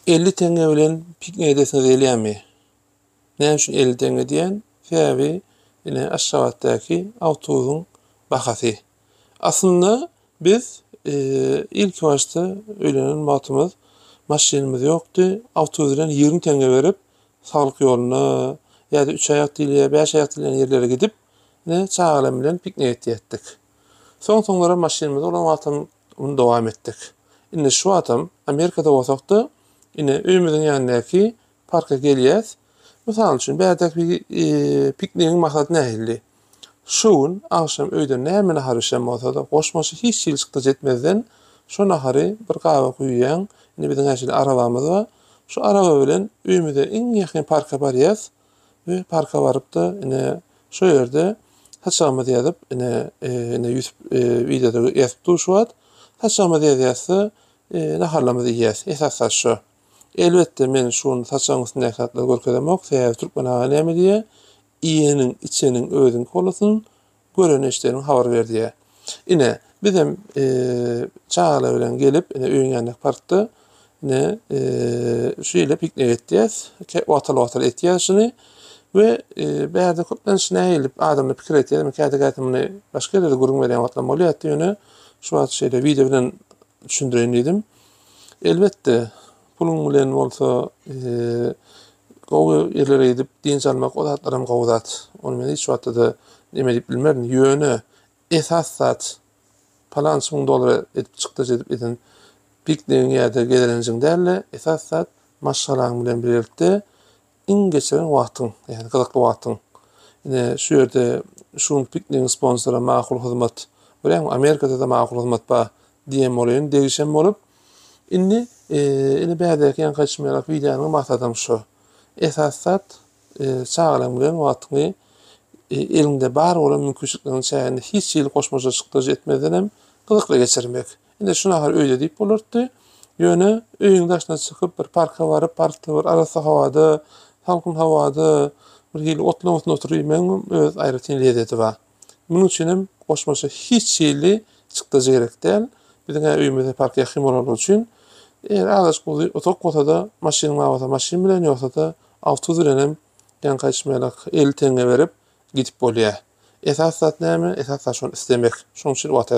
50 teňňe bilen piknik edesiňiz gelýärmi? Näme üçin 50 teňňe diýýän? Sebäbi ine Aşgabatdaky awtobusyň bahasy. Aslynda biz ilki başda öýlenen wagtymyz maşynymyz ýokdy. Awtobus bilen 20 teňňe berip Saglyk ýoluna ýa-da üç aýak diýilýär, bäş aýak diýilýän ýerlere gidip, ine çagalarym bilen piknik etýärdik. Soň-soňlara maşynymyz bolan wagtam muny dowam etdik. Indi şu wagtam Amerikada bolsak-da, ine öýümiziň ýanyndaky parka gelýäs. Mysal üçin, bärdäki piknigiň maksady nähili? Şu gün agşam öýde näme nahar bişen bolsa-da, goşmaça hiç hili çykdajy etmezden, şo nahary bir gaba guýýaň. Indi biziň äşeli arabamyz bar. Şu araba bilen öýümize iň ýakyn parka barýas we parka baryp-da, ine, şo ýerde saçagymyzy ýazyp, ine, ine Ýusup wideoda ýazyp dur şu wagt. Saçagymyzy ýazýas-da, naharlarymyzy iýýäs. Esasy zat şo. Elbetde, men şu gün saçagyň üstündäki zatlary görkezemok, sebäbi türkmen aga näme diýýär? Iýeniň, içeniň özüňki bolasyn, gören-eşideniň habar ber diýýär. Ine, bizem çagalar bilen gelip, ine, öýüň ýanyndaky parkda, ine, şu ýerde piknik etýäs. Wagtal-wagtal etýäs şuny we bärde köplenç nähili adamlar pikir etýär, men käte-käte muny başga ýerde-de gürrüň berýän wagtlarym bolýardy, ýöne şu wagt şeýle wideo bilen düşündireýin diýdim. Elbetde, puluň bilen bolsa gowy ýerlere gidip dynç almak o zatlaram gowy zat. Ony men hiç wagtda-da neme diýip bilmerin. Ýöne esas zat palança müň dollar edip çykdajy edip eden piknigiň ýa-da gezelenjiň däl-de, esas zat maşgalaň bilen birlikde Iň geçiren wagtyň, ýagny gyzykly wagtyň. Ine, şu ýerde şu günki piknigiň sponsory Makul Hyzmat. Görýäňmi, Amerikada-da Makul Hyzmat bar diýen bolaýyn, degişen bolup. Indi, ine bärdäki ýaňky aýdyşym ýaly wideonyň maksadam şu. Esasy zat, çagalaň bilen wagtyňy eliňde bar bolan mümkinçilikleriň çäginde hiç hili goşmaça çykdajy etmezdenem gyzykly geçirmek. Indi şu nahar öýde diýip bolardy. Ýöne öýüň daşyna çykyp bir parka baryp, parkda bir arassa howada, salkyn howada bir hili otlaryň üstünde oturyp iýmegiň öz aýratyn lezzeti bar. Munuň üçin hem goşmaça hiç hili çykdajy gerek däl. Biziň-ä öýümize park ýakyn bolanlygy üçin, eger azajyk uzak bolsa-da, maşynyň bar bolsa maşyn bilen, ýogsa-da awtobus bilen hem ýaňky aýdyşym ýaly 50 teňňe berip gidip bolýar. Esasy zat näme? Esasy zat şony islemek. Şonuň üçin wagt aýyrmak.